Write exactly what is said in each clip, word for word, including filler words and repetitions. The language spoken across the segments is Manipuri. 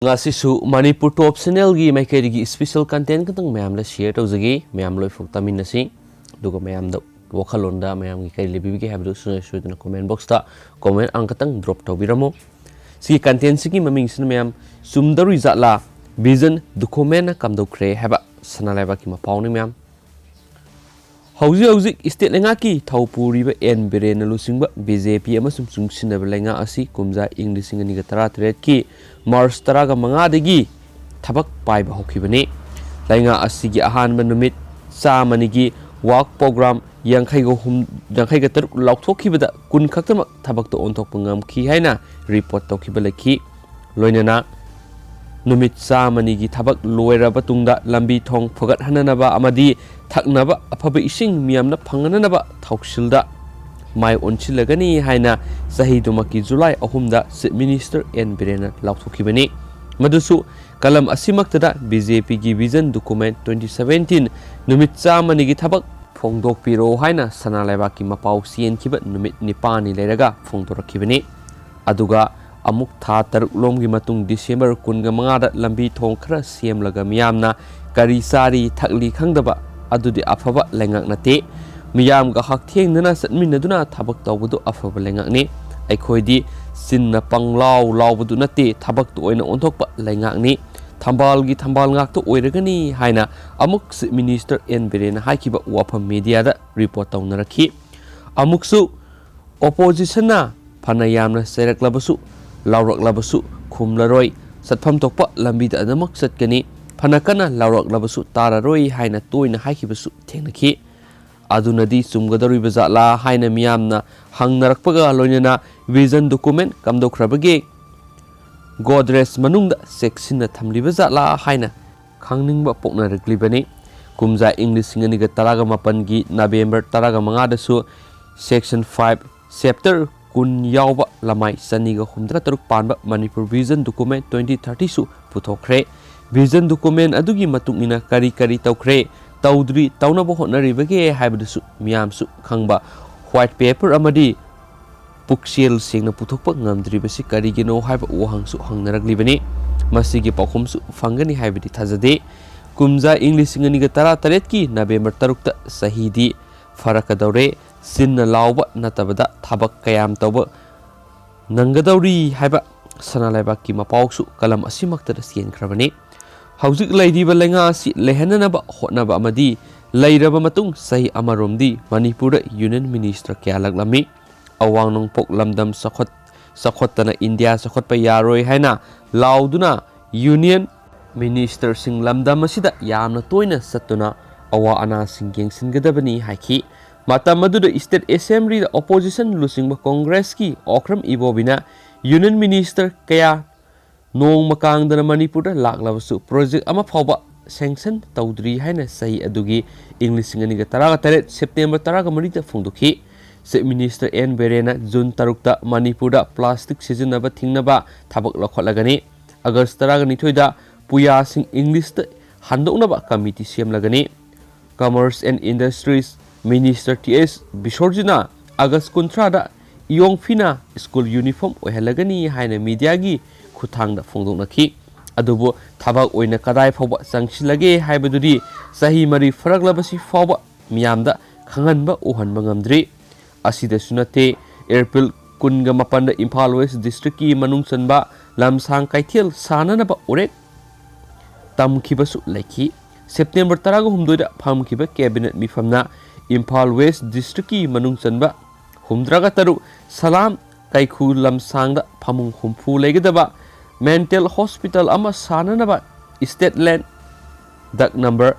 ꯉꯁꯤꯁꯨ ꯃꯅꯤꯄꯨꯔ ꯇꯣꯞ ꯆꯦꯅꯦꯜꯒꯤ ꯃꯥꯏꯀꯩꯗꯒꯤ special content ꯈꯛꯇꯪ ꯃꯌꯥꯝꯗ share ꯇꯧꯖꯒꯦ꯫ ꯃꯌꯥꯝ ꯂꯣꯏꯐꯥꯎ ꯇꯥꯃꯤꯟꯅꯁꯤ꯫ ꯑꯗꯨꯒ ꯃꯌꯥꯝꯗ ꯋꯥꯈꯜꯂꯣꯟꯗ ꯃꯌꯥꯝꯒꯤ ꯀꯔꯤ ꯂꯩꯕꯤꯕꯒꯦ ꯍꯥꯏꯕꯗꯨ ꯁꯨꯡꯁꯣꯏ ꯁꯣꯏꯗꯅ comment boxꯇ comment ꯑꯃꯈꯛꯇꯪ drop ꯇꯧꯕꯤꯔꯝꯃꯨ꯫ ꯁꯤꯒꯤ contentꯁꯤꯒꯤ ꯃꯃꯤꯡꯁꯤꯅ ꯃꯌꯥꯝ ꯆꯨꯝꯗꯧꯔꯤ ꯖꯥꯠꯂꯥ? Vision documentꯅ ꯀꯝꯗꯧꯈ꯭ꯔꯦ ꯍꯥꯏꯕ ꯁꯅꯥ ꯂꯩꯕꯥꯛꯀꯤ ꯃꯄꯥꯎꯅꯤ ꯃꯌꯥꯝ꯫ ꯍꯧꯖꯤꯛ ꯍꯧꯖꯤꯛ state ꯂꯩꯉꯥꯛꯀꯤ ꯊꯧ ꯄꯨꯔꯤꯕ ꯑꯦꯟ ꯕꯤꯔꯦꯟꯅ ꯂꯨꯆꯤꯡꯕ ꯕꯤ ꯖꯦ ꯄꯤ ꯑꯃꯁꯨꯡ ꯆꯨꯡꯁꯤꯟꯅꯕ ꯂꯩꯉꯥꯛ ꯑꯁꯤ ꯀꯨꯝꯖꯥ ꯏꯪ ꯂꯤꯁꯤꯡ ꯑꯅꯤꯒ ꯇꯔꯥꯇꯔꯦꯠꯀꯤ ꯃꯥꯔꯆ ꯇꯔꯥꯒ ꯃꯉꯥꯗꯒꯤ ꯊꯕꯛ ꯄꯥꯏꯕ ꯍꯧꯈꯤꯕꯅꯤ꯫ ꯂꯩꯉꯥꯛ ꯑꯁꯤꯒꯤ ꯑꯍꯥꯟꯕ ꯅꯨꯃꯤꯠ ꯆꯥꯝꯃꯅꯤꯒꯤ work program ꯌꯥꯡꯈꯩꯒ ꯍꯨꯝ-, ꯌꯥꯡꯈꯩꯒ ꯇꯔꯨꯛ ꯂꯥꯎꯊꯣꯛꯈꯤꯕꯗ ꯀꯨꯟ ꯈꯛꯇꯃꯛ ꯊꯕꯛꯇ ꯑꯣꯟꯊꯣꯛꯄ ꯉꯝꯈꯤ ꯍꯥꯏꯅ report ꯇꯧꯈꯤꯕ ꯂꯩꯈꯤ꯫ ꯂꯣꯏꯅꯅ ꯅꯨꯃꯤꯠ ꯆꯥꯝꯃꯅꯤꯒꯤ ꯊꯕꯛ ꯂꯣꯏꯔꯕ ꯇꯨꯡꯗ ꯂꯝꯕꯤ ꯊꯣꯡ ꯐꯒꯠꯍꯟꯅꯅꯕ ꯑꯃꯗꯤ ꯊꯛꯅꯕ ꯑꯐꯕ ꯏꯁꯤꯡ ꯃꯤꯌꯥꯝꯅ ꯐꯪꯍꯟꯅꯅꯕ ꯊꯧꯁꯤꯜꯗ ꯃꯥꯏ ꯑꯣꯟꯁꯤꯜꯂꯒꯅꯤ ꯍꯥꯏꯅ ꯆꯍꯤꯗꯨꯃꯛꯀꯤ ꯖꯨꯂꯥꯏ ꯑꯍꯨꯝꯗ Chief Minister ꯑꯦꯟ ꯕꯤꯔꯦꯟꯅ ꯂꯥꯎꯊꯣꯛꯈꯤꯕꯅꯤ꯫ ꯃꯗꯨꯁꯨ ꯀꯂꯝ ꯑꯁꯤꯃꯛꯇꯗ ꯕꯤ ꯖꯦ ꯄꯤꯒꯤ Vision Document twenty seventeen ꯅꯨꯃꯤꯠ ꯆꯥꯝꯃꯅꯤꯒꯤ ꯊꯕꯛ ꯐꯣꯡꯗꯣꯛꯄꯤꯔꯣ ꯍꯥꯏꯅ ꯁꯅꯥ ꯂꯩꯕꯥꯛꯀꯤ ꯃꯄꯥꯎ ꯆꯦꯟꯈꯤꯕ ꯅꯨꯃꯤꯠ ꯅꯤꯄꯥꯜꯅꯤ ꯂꯩꯔꯒ ꯐꯣꯡꯗꯣꯔꯛꯈꯤꯕꯅꯤ꯫ ꯑꯗꯨꯒ ꯑꯃꯨꯛ ꯊꯥ ꯇꯔꯨꯛ ꯂꯣꯝꯒꯤ ꯃꯇꯨꯡ ꯗꯤꯁꯦꯝꯕꯔ ꯀꯨꯟꯒ ꯃꯉꯥꯗ ꯂꯝꯕꯤ ꯊꯣꯡ ꯈꯔ ꯁꯦꯝꯂꯒ ꯃꯤꯌꯥꯝꯅ ꯀꯔꯤ ꯆꯥꯔꯤ ꯊꯛꯂꯤ ꯈꯪꯗꯕ ꯑꯗꯨꯗꯤ ꯑꯐꯕ ꯂꯩꯉꯥꯛ ꯅꯠꯇꯦ꯫ ꯃꯤꯌꯥꯝꯒ ꯍꯛꯊꯦꯡꯅꯅ ꯆꯠꯃꯤꯟꯅꯗꯨꯅ ꯊꯕꯛ ꯇꯧꯕꯗꯨ ꯑꯐꯕ ꯂꯩꯉꯥꯛꯅꯤ꯫ ꯑꯩꯈꯣꯏꯗꯤ ꯆꯤꯟꯅ ꯄꯪꯂꯥꯎ ꯂꯥꯎꯕꯗꯨ ꯅꯠꯇꯦ, ꯊꯕꯛꯇ ꯑꯣꯏꯅ ꯑꯣꯟꯊꯣꯛꯄ ꯂꯩꯉꯥꯛꯅꯤ꯫ ꯊꯝꯕꯥꯜꯒꯤ ꯊꯝꯕꯥꯜ ꯉꯥꯛꯇ ꯑꯣꯏꯔꯒꯅꯤ ꯍꯥꯏꯅ ꯑꯃꯨꯛ Chief Minister ꯑꯦꯟ ꯕꯤꯔꯦꯟꯅ ꯍꯥꯏꯈꯤꯕ ꯋꯥꯐꯝ ꯃꯤꯗꯤꯌꯥꯗ report ꯇꯧꯅꯔꯛꯈꯤ꯫ ꯑꯃꯨꯛꯁꯨ oppositionꯅ ꯐꯅ ꯌꯥꯝꯅ ꯆꯩꯔꯛꯂꯕꯁꯨ, ꯂꯥꯎꯔꯛꯂꯕꯁꯨ ꯈꯨꯝꯂꯔꯣꯏ, ꯆꯠꯐꯝ ꯊꯣꯛꯄ ꯂꯝꯕꯤꯗ ꯑꯗꯨꯃꯛ ꯆꯠꯀꯅꯤ, ꯐꯅ ꯀꯟꯅ ꯂꯥꯎꯔꯛꯂꯕꯁꯨ ꯇꯥꯔꯔꯣꯏ ꯍꯥꯏꯅ ꯇꯣꯏꯅ ꯍꯥꯏꯈꯤꯕꯁꯨ ꯊꯦꯡꯅꯈꯤ꯫ ꯑꯗꯨꯅꯗꯤ ꯆꯨꯝꯒꯗꯧꯔꯤꯕ ꯖꯥꯠꯂꯥ ꯍꯥꯏꯅ ꯃꯤꯌꯥꯝꯅ ꯍꯪꯅꯔꯛꯄꯒ ꯂꯣꯏꯅꯅ Vision Document ꯀꯝꯗꯧꯈ꯭ꯔꯕꯒꯦ? ꯒꯣꯗ꯭ꯔꯦꯖ ꯃꯅꯨꯡꯗ ꯆꯦꯛꯁꯤꯟꯅ ꯊꯝꯂꯤꯕ ꯖꯥꯠꯂꯥ ꯍꯥꯏꯅ ꯈꯪꯅꯤꯡꯕ ꯄꯣꯛꯅꯔꯛꯂꯤꯕꯅꯤ꯫ ꯀꯨꯝꯖꯥ ꯏꯪ ꯂꯤꯁꯤꯡ ꯑꯅꯤꯒ ꯇꯔꯥꯒ ꯃꯥꯄꯟꯒꯤ ꯅꯕꯦꯝꯕꯔ ꯇꯔꯥꯒ ꯃꯉꯥꯗꯁꯨ Section five, Chapter ꯀꯨꯟ ꯌꯥꯎꯕ ꯂꯃꯥꯏ ꯆꯅꯤꯒ ꯍꯨꯝꯗ꯭ꯔꯥ ꯇꯔꯨꯛ ꯄꯥꯟꯕ Manipur Vision Document twenty thirtyꯁꯨ ꯄꯨꯊꯣꯛꯈ꯭ꯔꯦ꯫ Vision Document ꯑꯗꯨꯒꯤ ꯃꯇꯨꯡ ꯏꯟꯅ ꯀꯔꯤ ꯀꯔꯤ ꯇꯧꯈ꯭ꯔꯦ, ꯇꯧꯗ꯭ꯔꯤ, ꯇꯧꯅꯕ ꯍꯣꯠꯅꯔꯤꯕꯒꯦ ꯍꯥꯏꯕꯗꯨꯁꯨ ꯃꯤꯌꯥꯝꯁꯨ ꯈꯪꯕ white paper ꯑꯃꯗꯤ ꯄꯨꯛꯆꯦꯜ ꯁꯦꯡꯅ ꯄꯨꯊꯣꯛꯄ ꯉꯝꯗ꯭ꯔꯤꯕꯁꯤ ꯀꯔꯤꯒꯤꯅꯣ ꯍꯥꯏꯕ ꯋꯥꯍꯪꯁꯨ ꯍꯪꯅꯔꯛꯂꯤꯕꯅꯤ꯫ ꯃꯁꯤꯒꯤ ꯄꯥꯎꯈꯨꯝꯁꯨ ꯐꯪꯒꯅꯤ ꯍꯥꯏꯕꯗꯤ ꯊꯥꯖꯗꯦ꯫ ꯀꯨꯝꯖꯥ ꯏꯪ ꯂꯤꯁꯤꯡ ꯑꯅꯤꯒ ꯇꯔꯥ ꯇꯔꯦꯠꯀꯤ ꯅꯕꯦꯝꯕꯔ ꯇꯔꯨꯛꯇ ꯆꯍꯤꯗꯤ ꯐꯥꯔꯛꯀꯗꯧꯔꯦ꯫ ꯆꯤꯟꯅ ꯂꯥꯎꯕ ꯅꯠꯇꯕꯗ ꯊꯕꯛ ꯀꯌꯥꯝ ꯇꯧꯕ ꯅꯪꯒꯗꯧꯔꯤ ꯍꯥꯏꯕ ꯁꯅꯥ ꯂꯩꯕꯥꯛꯀꯤ ꯃꯄꯥꯎꯁꯨ ꯀꯂꯝ ꯑꯁꯤꯃꯛꯇꯗ ꯆꯦꯟꯈ꯭ꯔꯕꯅꯤ꯫ ꯍꯧꯖꯤꯛ ꯂꯩꯔꯤꯕ ꯂꯩꯉꯥꯛ ꯑꯁꯤ ꯂꯩꯍꯟꯅꯅꯕ ꯍꯣꯠꯅꯕ ꯑꯃꯗꯤ ꯂꯩꯔꯕ ꯃꯇꯨꯡ ꯆꯍꯤ ꯑꯃꯔꯣꯝꯗꯤ ꯃꯅꯤꯄꯨꯔꯗ ꯌꯨꯅꯤꯌꯟ ꯃꯤꯅꯤꯁꯇꯔ ꯀꯌꯥ ꯂꯥꯛꯂꯝꯃꯤ꯫ ꯑꯋꯥꯡ ꯅꯣꯡꯄꯣꯛ ꯂꯝꯗꯝ ꯆꯥꯎꯈꯠ-, ꯆꯥꯎꯈꯠꯇꯅ ꯏꯟꯗꯤꯌꯥ ꯆꯥꯎꯈꯠꯄ ꯌꯥꯔꯣꯏ ꯍꯥꯏꯅ ꯂꯥꯎꯗꯨꯅ ꯌꯨꯅꯤꯌꯟ ꯃꯤꯅꯤꯁꯇꯔꯁꯤꯡ ꯂꯝꯗꯝ ꯑꯁꯤꯗ ꯌꯥꯝꯅ ꯇꯣꯏꯅ ꯆꯠꯇꯨꯅ ꯑꯋꯥ ꯑꯅꯥꯁꯤꯡ ꯌꯦꯡꯁꯤꯟꯒꯗꯕꯅꯤ ꯍꯥꯏꯈꯤ꯫ ꯃꯇꯝ ꯑꯗꯨꯗ ꯁ꯭ꯇꯦꯠ ꯑꯦꯁꯦꯝꯕ꯭ꯂꯤꯗ ꯑꯣꯄꯣꯖꯤꯁꯟ ꯂꯨꯆꯤꯡꯕ ꯀꯣꯡꯒ꯭ꯔꯦꯁꯀꯤ ꯑꯣꯀ꯭ꯔꯝ ꯏꯕꯣꯕꯤꯅ ꯌꯨꯅꯤꯌꯟ ꯃꯤꯅꯤꯁꯇꯔ ꯀꯌꯥ ꯅꯣꯡꯃ ꯀꯥꯡꯗꯅ ꯃꯅꯤꯄꯨꯔꯗ ꯂꯥꯛꯂꯕꯁꯨ ꯄ꯭ꯔꯣꯖꯦꯛ ꯑꯃ ꯐꯥꯎꯕ ꯁꯦꯡꯁꯟ ꯇꯧꯗ꯭ꯔꯤ ꯍꯥꯏꯅ ꯆꯍꯤ ꯑꯗꯨꯒꯤ ꯏꯪ ꯂꯤꯁꯤꯡ ꯑꯅꯤꯒ ꯇꯔꯥꯒ ꯇꯔꯦꯠ ꯁꯦꯞꯇꯦꯝꯕꯔ ꯇꯔꯥꯒ ꯃꯔꯤꯗ ꯐꯣꯡꯗꯣꯛꯈꯤ꯫ ꯆꯤꯐ ꯃꯤꯅꯤꯁꯇꯔ ꯑꯦꯟ ꯕꯤꯔꯦꯟꯅ ꯖꯨꯟ ꯇꯔꯨꯛꯇ ꯃꯅꯤꯄꯨꯔꯗ ꯄ꯭ꯂꯥꯁꯇꯤꯛ ꯁꯤꯖꯤꯟꯅꯕ ꯊꯤꯡꯅꯕ ꯊꯕꯛ ꯂꯧꯈꯠꯂꯒꯅꯤ꯫ ꯑꯥꯒꯁ ꯇꯔꯥꯒ ꯅꯤꯊꯣꯏꯗ ꯄꯨꯌꯥꯁꯤꯡ ꯏꯪꯂꯤꯁꯇ ꯍꯟꯗꯣꯛꯅꯕ ꯀꯃꯤꯇꯤ ꯁꯦꯝꯂꯒꯅꯤ꯫ Commerce and industries minister T S ꯕꯤꯁꯣꯔꯖꯤꯅ ꯑꯥꯒꯁ ꯀꯨꯟꯊ꯭ꯔꯥꯗ ꯏꯌꯣꯡ ꯐꯤꯅ ꯁ꯭ꯀꯨꯜ ꯌꯨꯅꯤꯐꯣꯔꯝ ꯑꯣꯏꯍꯜꯂꯒꯅꯤ ꯍꯥꯏꯅ ꯃꯤꯗꯤꯌꯥꯒꯤ ꯈꯨꯠꯊꯥꯡꯗ ꯐꯣꯡꯗꯣꯛꯅꯈꯤ꯫ ꯑꯗꯨꯕꯨ ꯊꯕꯛ ꯑꯣꯏꯅ ꯀꯗꯥꯏ ꯐꯥꯎꯕ ꯆꯪꯁꯤꯜꯂꯒꯦ ꯍꯥꯏꯕꯗꯨꯗꯤ ꯆꯍꯤ ꯃꯔꯤ ꯐꯥꯔꯛꯂꯕꯁꯤ ꯐꯥꯎꯕ ꯃꯤꯌꯥꯝꯗ ꯈꯪꯍꯟꯕ ꯎꯍꯟꯕ ꯉꯝꯗ꯭ꯔꯤ꯫ ꯑꯁꯤꯗꯁꯨ ꯅꯠꯇꯦ, ꯑꯦꯄ꯭ꯔꯤꯜ ꯀꯨꯟꯒ ꯃꯥꯄꯟꯗ ꯏꯝꯐꯥꯜ ꯋꯦꯁ ꯗꯤꯁꯇ꯭ꯔꯤꯛꯀꯤ ꯃꯅꯨꯡ ꯆꯟꯕ ꯂꯝꯁꯥꯡ ꯀꯩꯊꯦꯜ ꯁꯥꯅꯅꯕ ꯎꯔꯦꯛ ꯇꯝꯈꯤꯕꯁꯨ ꯂꯩꯈꯤ꯫ ꯁꯦꯞꯇꯦꯝꯕꯔ ꯇꯔꯥꯒ ꯍꯨꯝꯗꯣꯏꯗ ꯐꯝꯈꯤꯕ ꯀꯦꯕꯤꯅꯦꯠ ꯃꯤꯐꯝꯅ ꯏꯝꯐꯥꯜ ꯋꯦꯁ ꯗꯤꯁꯇ꯭ꯔꯤꯛꯀꯤ ꯃꯅꯨꯡ ꯆꯟꯕ ꯍꯨꯝꯗ꯭ꯔꯥꯒ ꯇꯔꯨꯛ ꯁꯂꯥꯝ ꯀꯩꯈꯨ ꯂꯝꯁꯥꯡꯗ ꯐꯃꯨꯡ ꯍꯨꯝꯐꯨ ꯂꯩꯒꯗꯕ ꯃꯦꯟꯇꯦꯜ ꯍꯣꯁꯄꯤꯇꯥꯜ ꯑꯃ ꯁꯥꯅꯅꯕ ꯁ꯭ꯇꯦꯠ ꯂꯦꯟ ꯗꯛ ꯅꯝꯕꯔ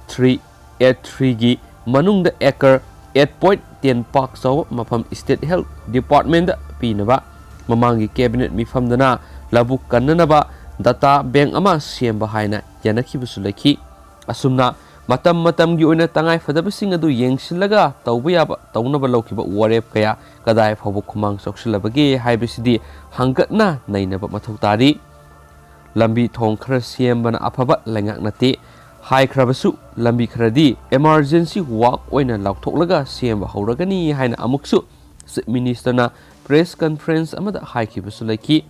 ꯊ꯭ꯔꯤ ꯑꯦꯠ ꯊ꯭ꯔꯤꯒꯤ ꯃꯅꯨꯡꯗ ꯑꯦꯀꯔ ꯑꯦꯠ ꯄꯣꯏꯟꯠ ꯇꯦꯟ ꯄꯥꯛ ꯆꯥꯎꯕ ꯃꯐꯝ ꯁ꯭ꯇꯦꯠ ꯍꯦꯜꯊ ꯗꯤꯄꯥꯔꯠꯃꯦꯟꯗ ꯄꯤꯅꯕ ꯃꯃꯥꯡꯒꯤ ꯀꯦꯕꯤꯅꯦꯠ ꯃꯤꯐꯝꯗꯅ ꯂꯧꯕꯨꯛ ꯀꯟꯅꯅꯕ ꯗꯇꯥ ꯕꯦꯡꯛ ꯑꯃ ꯁꯦꯝꯕ ꯍꯥꯏꯅ ꯌꯥꯅꯈꯤꯕꯁꯨ ꯂꯩꯈꯤ꯫ ꯑꯁꯨꯝꯅ ꯃꯇꯝ ꯃꯇꯝꯒꯤ ꯑꯣꯏꯅ ꯇꯉꯥꯏꯐꯗꯕꯁꯤꯡ ꯑꯗꯨ ꯌꯦꯡꯁꯤꯜꯂꯒ ꯇꯧꯕ ꯌꯥꯕ ꯇꯧꯅꯕ ꯂꯧꯈꯤꯕ ꯋꯥꯔꯦꯞ ꯀꯌꯥ ꯀꯗꯥꯏ ꯐꯥꯎꯕ ꯈꯨꯃꯥꯡ ꯆꯥꯎꯁꯤꯜꯂꯕꯒꯦ ꯍꯥꯏꯕꯁꯤꯗꯤ ꯍꯪꯒꯠꯅ ꯅꯩꯅꯕ ꯃꯊꯧ ꯇꯥꯔꯤ꯫ ꯂꯝꯕꯤ ꯊꯣꯡ ꯈꯔ ꯁꯦꯝꯕꯅ ꯑꯐꯕ ꯂꯩꯉꯥꯛ ꯅꯠꯇꯦ ꯍꯥꯏꯈ꯭ꯔꯕꯁꯨ, ꯂꯝꯕꯤ ꯈꯔꯗꯤ ꯏꯃꯥꯔꯖꯦꯟꯁꯤ ꯋꯥꯛ ꯑꯣꯏꯅ ꯂꯥꯎꯊꯣꯛꯂꯒ ꯁꯦꯝꯕ ꯍꯧꯔꯒꯅꯤ ꯍꯥꯏꯅ ꯑꯃꯨꯛꯁꯨ ꯆꯤꯐ ꯃꯤꯅꯤꯁꯇꯔꯅ ꯄ꯭ꯔꯦꯁ ꯀꯟꯐꯔꯦꯟꯁ ꯑꯃꯗ ꯍꯥꯏꯈꯤꯕꯁꯨ ꯂꯩꯈꯤ꯫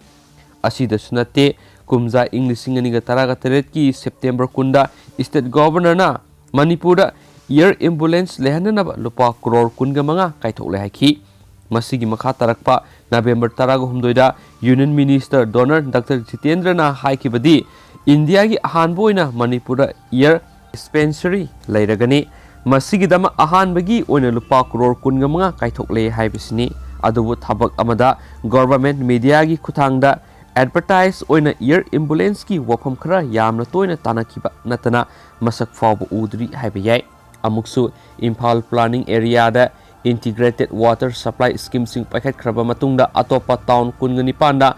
ꯑꯁꯤꯗꯁꯨ ꯅꯠꯇꯦ, ꯀꯨꯝꯖꯥ ꯏꯪ ꯂꯤꯁꯤꯡ ꯑꯅꯤꯒ ꯇꯔꯥꯒ ꯇꯔꯦꯠꯀꯤ ꯁꯦꯞꯇꯦꯝꯕꯔ ꯀꯨꯟꯗ state governorꯅ ꯃꯅꯤꯄꯨꯔꯗ air ambulance ꯂꯩꯍꯟꯅꯅꯕ ꯂꯨꯄꯥ ꯀ꯭ꯔꯣꯔ ꯀꯨꯟꯒ ꯃꯉꯥ ꯀꯥꯏꯊꯣꯛꯂꯦ ꯍꯥꯏꯈꯤ꯫ ꯃꯁꯤꯒꯤ ꯃꯈꯥ ꯇꯥꯔꯛꯄ ꯅꯕꯦꯝꯕꯔ ꯇꯔꯥꯒ ꯍꯨꯝꯗꯣꯏꯗ Union Minister Donor Doctor ꯖꯤꯇꯦꯟꯗ꯭ꯔꯅ ꯍꯥꯏꯈꯤꯕꯗꯤ, ꯏꯟꯗꯤꯌꯥꯒꯤ ꯑꯍꯥꯟꯕ ꯑꯣꯏꯅ ꯃꯅꯤꯄꯨꯔꯗ air dispensary ꯂꯩꯔꯒꯅꯤ꯫ ꯃꯁꯤꯒꯤꯗꯃꯛ ꯑꯍꯥꯟꯕꯒꯤ ꯑꯣꯏꯅ ꯂꯨꯄꯥ ꯀ꯭ꯔꯣꯔ ꯀꯨꯟꯒ ꯃꯉꯥ ꯀꯥꯏꯊꯣꯛꯂꯦ ꯍꯥꯏꯕꯁꯤꯅꯤ꯫ ꯑꯗꯨꯕꯨ ꯊꯕꯛ ꯑꯃꯗ government mediaꯒꯤ ꯈꯨꯠꯊꯥꯡꯗ advertise ꯑꯣꯏꯅ air ambulanceꯀꯤ ꯋꯥꯐꯝ ꯈꯔ ꯌꯥꯝꯅ ꯇꯣꯏꯅ ꯇꯥꯟꯅꯈꯤꯕ ꯅꯠꯇꯅ ꯃꯁꯛ ꯐꯥꯎꯕ ꯎꯗ꯭ꯔꯤ ꯍꯥꯏꯕ ꯌꯥꯏ꯫ ꯑꯃꯨꯛꯁꯨ Imphal planning areaꯗ integrated water supply schemeꯁꯤꯡ ꯄꯥꯏꯈꯠꯈ꯭ꯔꯕ ꯃꯇꯨꯡꯗ ꯑꯇꯣꯞꯄ town ꯀꯨꯟꯒ ꯅꯤꯄꯥꯟꯗ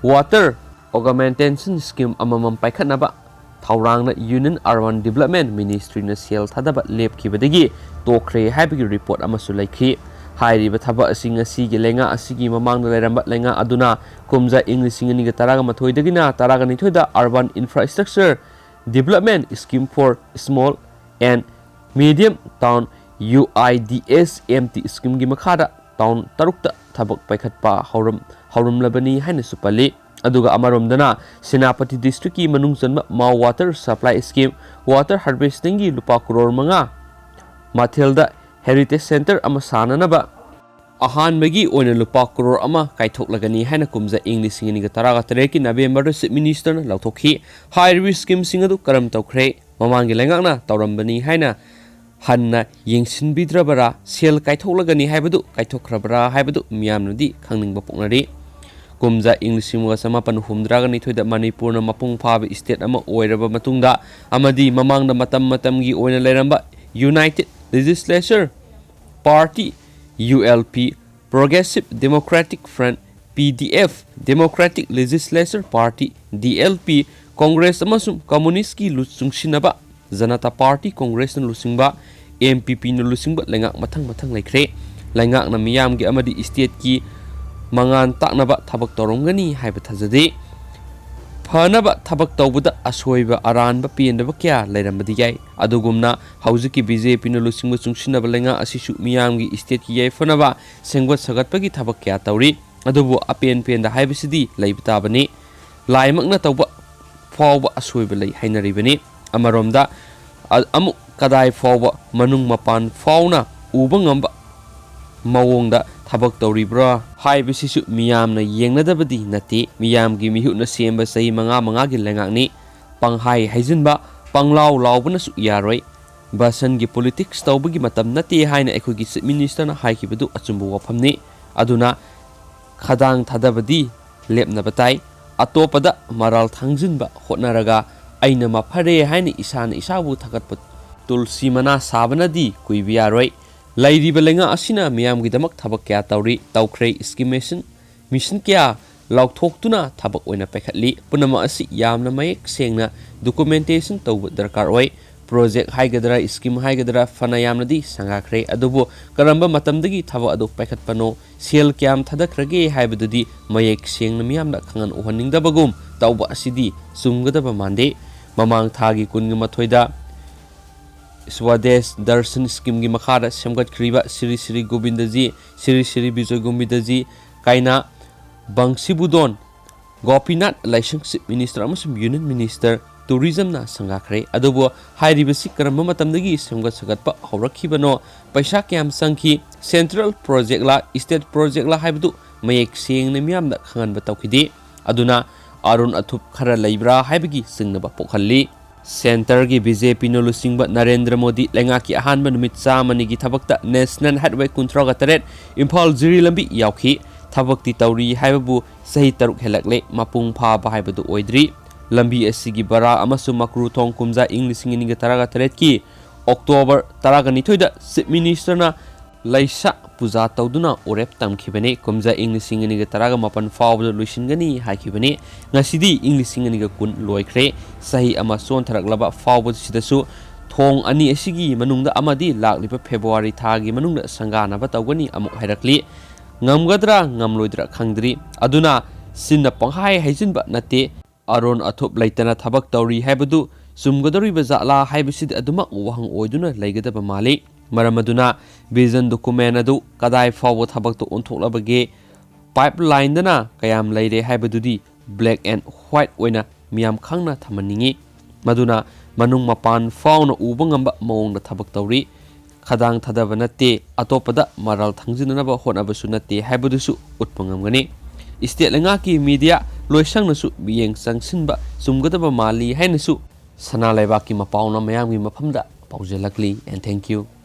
water augmentation scheme ꯑꯃꯃꯝ ꯄꯥꯏꯈꯠꯅꯕ ꯊꯧꯔꯥꯡꯅ Union Urban Development Ministryꯅ ꯁꯦꯜ ꯊꯥꯗꯕ ꯂꯦꯞꯈꯤꯕꯗꯒꯤ ꯇꯣꯛꯈ꯭ꯔꯦ ꯍꯥꯏꯕꯒꯤ report ꯑꯃꯁꯨ ꯂꯩꯈꯤ꯫ ꯍꯥꯏꯔꯤꯕ ꯊꯕꯛ ꯑꯁꯤ ꯉꯁꯤꯒꯤ ꯂꯩꯉꯥꯛ ꯑꯁꯤꯒꯤ ꯃꯃꯥꯡꯗ ꯂꯩꯔꯝꯕ ꯂꯩꯉꯥꯛ ꯑꯗꯨꯅ ꯀꯨꯝꯖꯥ ꯏꯪ ꯂꯤꯁꯤꯡ ꯑꯅꯤꯒ ꯇꯔꯥꯒ ꯃꯥꯊꯣꯏꯗꯒꯤꯅ ꯇꯔꯥꯒ ꯅꯤꯊꯣꯏꯗ Urban Infrastructure Development Scheme for Small and Medium Town, UIDSMT schemeꯒꯤ ꯃꯈꯥꯗ town ꯇꯔꯨꯛꯇ ꯊꯕꯛ ꯄꯥꯏꯈꯠꯄ ꯍꯧꯔꯝ-, ꯍꯧꯔꯝꯂꯕꯅꯤ ꯍꯥꯏꯅꯁꯨ ꯄꯜꯂꯤ꯫ ꯑꯗꯨꯒ ꯑꯃꯔꯣꯝꯗꯅ ꯁꯦꯅꯥꯄꯇꯤ districtꯀꯤ ꯃꯅꯨꯡ ꯆꯟꯕ Mao Water Supply Scheme, water harvestingꯒꯤ ꯂꯨꯄꯥ ꯀ꯭ꯔꯣꯔ ꯃꯉꯥ ꯃꯊꯦꯜꯗ heritage centre ꯑꯃ ꯁꯥꯅꯅꯕ ꯑꯍꯥꯟꯕꯒꯤ ꯑꯣꯏꯅ ꯂꯨꯄꯥ ꯀ꯭ꯔꯣꯔ ꯑꯃ ꯀꯥꯏꯊꯣꯛꯂꯒꯅꯤ ꯍꯥꯏꯅ ꯀꯨꯝꯖꯥ ꯏꯪ ꯂꯤꯁꯤꯡ ꯑꯅꯤꯒ ꯇꯔꯥꯒ ꯇꯔꯦꯠꯀꯤ ꯅꯕꯦꯝꯕꯔꯗ Chief Ministerꯅ ꯂꯥꯎꯊꯣꯛꯈꯤ꯫ ꯍꯥꯏꯔꯤꯕ schemeꯁꯤꯡ ꯑꯗꯨ ꯀꯔꯝ ꯇꯧꯈ꯭ꯔꯦ? ꯃꯃꯥꯡꯒꯤ ꯂꯩꯉꯥꯛꯅ ꯇꯧꯔꯝꯕꯅꯤ ꯍꯥꯏꯅ ꯍꯟꯅ ꯌꯦꯡꯁꯤꯟꯕꯤꯗ꯭ꯔꯕꯔꯥ? ꯁꯦꯜ ꯀꯥꯏꯊꯣꯛꯂꯒꯅꯤ ꯍꯥꯏꯕꯗꯨ ꯀꯥꯏꯊꯣꯛꯈ꯭ꯔꯕꯔꯥ ꯍꯥꯏꯕꯗꯨ ꯃꯤꯌꯥꯝꯅꯗꯤ ꯈꯪꯅꯤꯡꯕ ꯄꯣꯛꯅꯔꯤ꯫ ꯀꯨꯝꯖꯥ ꯏꯪ ꯂꯤꯁꯤꯡ ꯑꯃꯒ ꯆꯃꯥꯄꯟ ꯍꯨꯝꯗ꯭ꯔꯥꯒ ꯅꯤꯊꯣꯏꯗ ꯃꯅꯤꯄꯨꯔꯅ ꯃꯄꯨꯡ ꯐꯥꯕ state ꯑꯃ ꯑꯣꯏꯔꯕ ꯃꯇꯨꯡꯗ ꯑꯃꯗꯤ ꯃꯃꯥꯡꯗ ꯃꯇꯝ ꯃꯇꯝꯒꯤ ꯑꯣꯏꯅ ꯂꯩꯔꯝꯕ United Legislature Party, ULP, Progressive Democratic Front, PDF, Democratic Legislature Party, DLP, Congress ꯑꯃꯁꯨꯡ Communistꯀꯤ ꯂꯨ-, ꯆꯨꯡꯁꯤꯟꯅꯕ Janata Party, Congressꯅ ꯂꯨꯆꯤꯡꯕ, MPPꯅ ꯂꯨꯆꯤꯡꯕ ꯂꯩꯉꯥꯛ ꯃꯊꯪ ꯃꯊꯪ ꯂꯩꯈ꯭ꯔꯦ꯫ ꯂꯩꯉꯥꯛꯅ ꯃꯤꯌꯥꯝꯒꯤ ꯑꯃꯗꯤ stateꯀꯤ ꯃꯉꯥꯟ ꯇꯥꯛꯅꯕ ꯊꯕꯛ ꯇꯧꯔꯝꯒꯅꯤ ꯍꯥꯏꯕ ꯊꯥꯖꯗꯦ꯫ ꯐꯅꯕ ꯊꯕꯛ ꯇꯧꯕꯗ ꯑꯁꯣꯏꯕ ꯑꯔꯥꯟꯕ ꯄꯦꯟꯗꯕ ꯀꯌꯥ ꯂꯩꯔꯝꯕꯗꯤ ꯌꯥꯏ꯫ ꯑꯗꯨꯒꯨꯝꯅ ꯍꯧꯖꯤꯛꯀꯤ BJPꯅ ꯂꯨꯆꯤꯡꯕ ꯆꯨꯡꯁꯤꯟꯅꯕ ꯂꯩꯉꯥꯛ ꯑꯁꯤꯁꯨ ꯃꯤꯌꯥꯝꯒꯤ stateꯀꯤ ꯌꯥꯏꯐꯅꯕ ꯁꯦꯝꯒꯠ ꯁꯥꯒꯠꯄꯒꯤ ꯊꯕꯛ ꯀꯌꯥ ꯇꯧꯔꯤ꯫ ꯑꯗꯨꯕꯨ ꯑꯄꯦꯟ ꯄꯦꯟꯗ ꯍꯥꯏꯕꯁꯤꯗꯤ ꯂꯩꯕ ꯇꯥꯕꯅꯤ꯫ ꯂꯥꯏꯃꯛꯅ ꯇꯧꯕ ꯐꯥꯎꯕ ꯑꯁꯣꯏꯕ ꯂꯩ ꯍꯥꯏꯅꯔꯤꯕꯅꯤ꯫ ꯑꯃꯔꯣꯝꯗ, ꯑ-, ꯑꯃꯨꯛ ꯀꯗꯥꯏ ꯐꯥꯎꯕ ꯃꯅꯨꯡ ꯃꯄꯥꯟ ꯐꯥꯎꯅ ꯎꯕ ꯉꯝꯕ ꯃꯑꯣꯡꯗ ꯊꯕꯛ ꯇꯧꯔꯤꯕ꯭ꯔꯥ ꯍꯥꯏꯕꯁꯤꯁꯨ ꯃꯤꯌꯥꯝꯅ ꯌꯦꯡꯅꯗꯕꯗꯤ ꯅꯠꯇꯦ꯫ ꯃꯤꯌꯥꯝꯒꯤ ꯃꯤꯍꯨꯠꯅ ꯁꯦꯝꯕ ꯆꯍꯤ ꯃꯉꯥ ꯃꯉꯥꯒꯤ ꯂꯩꯉꯥꯛꯅꯤ꯫ ꯄꯪꯍꯥꯏ ꯍꯥꯏꯖꯤꯟꯕ, ꯄꯪꯂꯥꯎ ꯂꯥꯎꯕꯅꯁꯨ ꯌꯥꯔꯣꯏ꯫ ꯕꯁꯟꯒꯤ politics ꯇꯧꯕꯒꯤ ꯃꯇꯝ ꯅꯠꯇꯦ ꯍꯥꯏꯅ ꯑꯩꯈꯣꯏꯒꯤ Chief Minister ꯅ ꯍꯥꯏꯈꯤꯕꯗꯨ ꯑꯆꯨꯝꯕ ꯋꯥꯐꯝꯅꯤ꯫ ꯑꯗꯨꯅ ꯈꯗꯥꯡ ꯊꯥꯗꯕꯗꯤ ꯂꯦꯞꯅꯕ ꯇꯥꯏ꯫ ꯑꯇꯣꯞꯄꯗ ꯃꯔꯥꯜ ꯊꯥꯡꯖꯤꯟꯕ ꯍꯣꯠꯅꯔꯒ ꯑꯩꯅ ꯃꯐꯔꯦ ꯍꯥꯏꯅ ꯏꯁꯥꯅ ꯏꯁꯥꯕꯨ ꯊꯥꯒꯠꯄ ꯇꯨꯜꯁꯤ ꯃꯅꯥ ꯁꯥꯕꯅꯗꯤ ꯀꯨꯏꯕ ꯌꯥꯔꯣꯏ꯫ ꯂꯩꯔꯤꯕ ꯂꯩꯉꯥꯛ ꯑꯁꯤꯅ ꯃꯤꯌꯥꯝꯒꯤꯗꯃꯛ ꯊꯕꯛ ꯀꯌꯥ ꯇꯧꯔꯤ, ꯇꯧꯈ꯭ꯔꯦ, scheme mission, mission ꯀꯌꯥ ꯂꯥꯎꯊꯣꯛꯇꯨꯅ ꯊꯕꯛ ꯑꯣꯏꯅ ꯄꯥꯏꯈꯠꯂꯤ꯫ ꯄꯨꯝꯅꯃꯛ ꯑꯁꯤ ꯌꯥꯝꯅ ꯃꯌꯦꯛ ꯁꯦꯡꯅ documentation ꯇꯧꯕ ꯗꯔꯀꯥꯔ ꯑꯣꯏ꯫ Project ꯍꯥꯏꯒꯗ꯭ꯔꯥ, scheme ꯍꯥꯏꯒꯗ꯭ꯔꯥ, ꯐꯅ ꯌꯥꯝꯅꯗꯤ ꯁꯪꯒꯥꯈ꯭ꯔꯦ, ꯑꯗꯨꯕꯨ ꯀꯔꯝꯕ ꯃꯇꯝꯗꯒꯤ ꯊꯕꯛ ꯑꯗꯨ ꯄꯥꯏꯈꯠꯄꯅꯣ, ꯁꯦꯜ ꯀꯌꯥꯝ ꯊꯥꯗꯈ꯭ꯔꯒꯦ ꯍꯥꯏꯕꯗꯨꯗꯤ ꯃꯌꯦꯛ ꯁꯦꯡꯅ ꯃꯤꯌꯥꯝꯗ ꯈꯪꯍꯟ ꯎꯍꯟꯅꯤꯡꯗꯕꯒꯨꯝ ꯇꯧꯕ ꯑꯁꯤꯗꯤ ꯆꯨꯝꯒꯗꯕ ꯃꯥꯟꯗꯦ꯫ ꯃꯃꯥꯡ ꯊꯥꯒꯤ ꯀꯨꯟꯒ ꯃꯥꯊꯣꯏꯗ Swadesh Darshan scheme ꯒꯤ ꯃꯈꯥꯗ ꯁꯦꯝꯒꯠꯈ꯭ꯔꯤꯕ ꯁ꯭ꯔꯤ ꯁ꯭ꯔꯤ ꯒꯣꯕꯤꯟꯗꯖꯤ, ꯁ꯭ꯔꯤ ꯁ꯭ꯔꯤ ꯕꯤꯖꯣꯏ ꯒꯣꯕꯤꯟꯗꯖꯤ ꯀꯥꯏꯅ ꯕꯪꯁꯤꯕꯨꯗꯣꯟ ꯒꯣꯄꯤꯅꯥꯊ ꯂꯥꯏꯁꯪ Chief Minister ꯑꯃꯁꯨꯡ Union Minister Tourism ꯅ ꯁꯪꯒꯥꯈ꯭ꯔꯦ꯫ ꯑꯗꯨꯕꯨ ꯍꯥꯏꯔꯤꯕꯁꯤ ꯀꯔꯝꯕ ꯃꯇꯝꯗꯒꯤ ꯁꯦꯝꯒꯠ ꯁꯥꯒꯠꯄ ꯍꯧꯔꯛꯈꯤꯕꯅꯣ, ꯄꯩꯁꯥ ꯀꯌꯥꯝ ꯆꯪꯈꯤ, central project ꯂꯥ, state project ꯂꯥ ꯍꯥꯏꯕꯗꯨ ꯃꯌꯦꯛ ꯁꯦꯡꯅ ꯃꯤꯌꯥꯝꯗ ꯈꯪꯍꯟꯕ ꯇꯧꯈꯤꯗꯦ꯫ ꯑꯗꯨꯅ ꯑꯔꯨꯟ ꯑꯊꯨꯞ ꯈꯔ ꯂꯩꯕ꯭ꯔꯥ ꯍꯥꯏꯕꯒꯤ ꯆꯤꯡꯅꯕ ꯄꯣꯛꯍꯜꯂꯤ꯫ Centre ꯒꯤ B J P ꯅ ꯂꯨꯆꯤꯡꯕ ꯅꯔꯦꯟꯗ꯭ꯔ ꯃꯣꯗꯤ ꯂꯩꯉꯥꯛꯀꯤ ꯑꯍꯥꯟꯕ ꯅꯨꯃꯤꯠ ꯆꯥꯝꯃꯅꯤꯒꯤ ꯊꯕꯛꯇ National Highway ꯀꯨꯟꯊ꯭ꯔꯥꯒ ꯇꯔꯦꯠ ꯏꯝꯐꯥꯜ ꯖꯤꯔꯤ ꯂꯝꯕꯤ ꯌꯥꯎꯈꯤ꯫ ꯊꯕꯛꯇꯤ ꯇꯧꯔꯤ ꯍꯥꯏꯕꯕꯨ ꯆꯍꯤ ꯇꯔꯨꯛ ꯍꯦꯜꯂꯛꯂꯦ, ꯃꯄꯨꯡ ꯐꯥꯕ ꯍꯥꯏꯕꯗꯨ ꯑꯣꯏꯗ꯭ꯔꯤ꯫ ꯂꯝꯕꯤ ꯑꯁꯤꯒꯤ ꯕꯔꯥ ꯑꯃꯁꯨꯡ ꯃꯀ꯭ꯔꯨ ꯊꯣꯡ ꯀꯨꯝꯖꯥ ꯏꯪ ꯂꯤꯁꯤꯡ ꯑꯅꯤꯒ ꯇꯔꯥꯒ ꯇꯔꯦꯠꯀꯤ October ꯇꯔꯥꯒ ꯅꯤꯊꯣꯏꯗ Chief Minister ꯅ ꯂꯩꯁꯥ ꯄꯨꯖꯥ ꯇꯧꯗꯨꯅ ꯎꯔꯦꯞ ꯇꯝꯈꯤꯕꯅꯤ꯫ ꯀꯨꯝꯖꯥ ꯏꯪ ꯂꯤꯁꯤꯡ ꯑꯅꯤꯒ ꯇꯔꯥꯒ ꯃꯥꯄꯟ ꯐꯥꯎꯕꯗ ꯂꯣꯏꯁꯤꯟꯒꯅꯤ ꯍꯥꯏꯈꯤꯕꯅꯤ꯫ ꯉꯁꯤꯗꯤ ꯏꯪ ꯂꯤꯁꯤꯡ ꯑꯅꯤꯒ ꯀꯨꯟ ꯂꯣꯏꯈ꯭ꯔꯦ꯫ ꯆꯍꯤ ꯑꯃ ꯆꯣꯟꯊꯔꯛꯂꯕ ꯐꯥꯎꯕꯁꯤꯗꯁꯨ ꯊꯣꯡ ꯑꯅꯤ ꯑꯁꯤꯒꯤ ꯃꯅꯨꯡꯗ ꯑꯃꯗꯤ ꯂꯥꯛꯂꯤꯕ February ꯊꯥꯒꯤ ꯃꯅꯨꯡꯗ ꯁꯪꯒꯥꯅꯕ ꯇꯧꯒꯅꯤ ꯑꯃꯨꯛ ꯍꯥꯏꯔꯛꯂꯤ꯫ ꯉꯝꯒꯗ꯭ꯔꯥ ꯉꯝꯂꯣꯏꯗ꯭ꯔꯥ ꯈꯪꯗ꯭ꯔꯤ꯫ ꯑꯗꯨꯅ ꯆꯤꯟꯅ ꯄꯪꯍꯥꯏ ꯍꯥꯏꯖꯤꯟꯕ ꯅꯠꯇꯦ꯫ ꯑꯔꯣꯟ ꯑꯊꯨꯞ ꯂꯩꯇꯅ ꯊꯕꯛ ꯇꯧꯔꯤ ꯍꯥꯏꯕꯗꯨ ꯆꯨꯝꯒꯗꯧꯔꯤꯕ ꯖꯥꯠꯂꯥ ꯍꯥꯏꯕꯁꯤꯗꯤ ꯑꯗꯨꯃꯛ ꯋꯥꯍꯪ ꯑꯣꯏꯗꯨꯅ ꯂꯩꯒꯗꯕ ꯃꯥꯜꯂꯤ꯫ ꯃꯔꯝ ꯑꯗꯨꯅ vision document ꯑꯗꯨ ꯀꯗꯥꯏ ꯐꯥꯎꯕ ꯊꯕꯛꯇ ꯑꯣꯟꯊꯣꯛꯂꯕꯒꯦ, pipeline ꯗꯅ ꯀꯌꯥꯝ ꯂꯩꯔꯦ ꯍꯥꯏꯕꯗꯨꯗꯤ black and white ꯑꯣꯏꯅ ꯃꯤꯌꯥꯝ ꯈꯪꯅ ꯊꯝꯍꯟꯅꯤꯡꯏ꯫ ꯃꯗꯨꯅ ꯃꯅꯨꯡ ꯃꯄꯥꯟ ꯐꯥꯎꯅ ꯎꯕ ꯉꯝꯕ ꯃꯑꯣꯡꯗ ꯊꯕꯛ ꯇꯧꯔꯤ꯫ ꯈꯗꯥꯡ ꯊꯥꯗꯕ ꯅꯠꯇꯦ, ꯑꯇꯣꯞꯄꯗ ꯃꯔꯥꯜ ꯊꯥꯡꯖꯤꯟꯅꯅꯕ ꯍꯣꯠꯅꯕꯁꯨ ꯅꯠꯇꯦ ꯍꯥꯏꯕꯗꯨꯁꯨ ꯎꯠꯄ ꯉꯝꯒꯅꯤ꯫ State ꯂꯩꯉꯥꯛꯀꯤ media ꯂꯣꯏꯁꯪꯅꯁꯨ ꯃꯤꯠꯌꯦꯡ ꯆꯪꯁꯤꯟꯕ ꯆꯨꯝꯒꯗꯕ ꯃꯥꯜꯂꯤ ꯍꯥꯏꯅꯁꯨ ꯁꯅꯥ ꯂꯩꯕꯥꯛꯀꯤ ꯃꯄꯥꯎꯅ ꯃꯌꯥꯝꯒꯤ ꯃꯐꯝꯗ ꯄꯥꯎꯖꯦꯜꯂꯛꯂꯤ꯫ And thank you꯫